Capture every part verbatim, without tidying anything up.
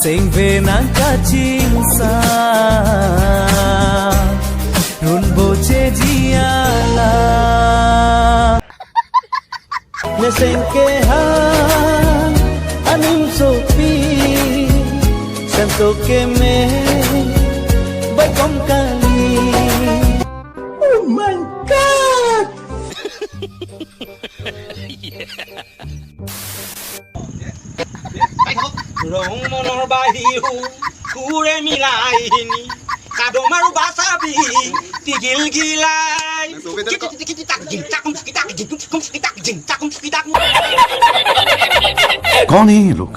Sengve nang kachingsa, runbo cheji alam. Neseng ke ha, aning sopi, santo ke me, baikom kali. Oh my God! Rong monor bahiu, kure milai hini, kadom aru basabi, tigil gilai. Nang sobe tadi kok. Kitak jing, takum, kitak jing, kum, kitak jing, takum, kitak. कौन है ये लोग?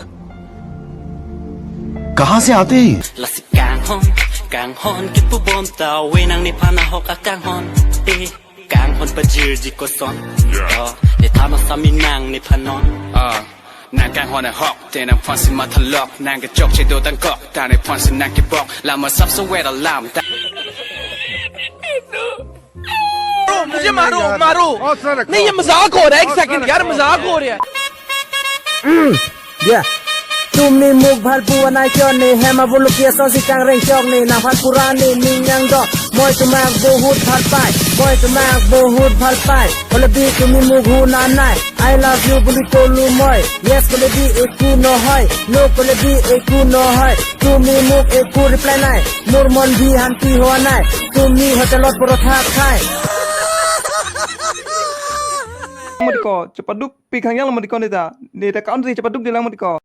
कहाँ से आते हैं ये? Lasi kanghon, kanghon kipubom ta we nang nephan ahok akanghon. Eh, kanghon pajirji koson. To, ne thama sami nang nephan non. Ah, nang kanghon ahok, te nangphansi mathalok, nang kechokche dotangkok, ta nephansi nang kebok, lama sapso wet alam, ta. मारो, मुझे मारो, मारो। नहीं, ये मजाक हो रहा है, एक सेकंड यार, मजाक हो रहा है। Dia. Tumi muk bhal puan ai kyo ni, hema buluk ya so si kang reng kyok ni, na bhal pura ni, ni nyang do. Moi tumak bohut bhal pai, moi tumak bohut bhal pai. Kole bi tumi muk hu na nai. I love you buli tolu moi. Yes kole bi eku no hoi. No kole bi eku no hoi. Tumi muk eku reply nai. Mur mon bi hanti hoa nai. Tumi hotelot porotha khai. Mati ko, cepat duk pi khangyang mati ko neta. Neta country cepat duk dilang mati ko.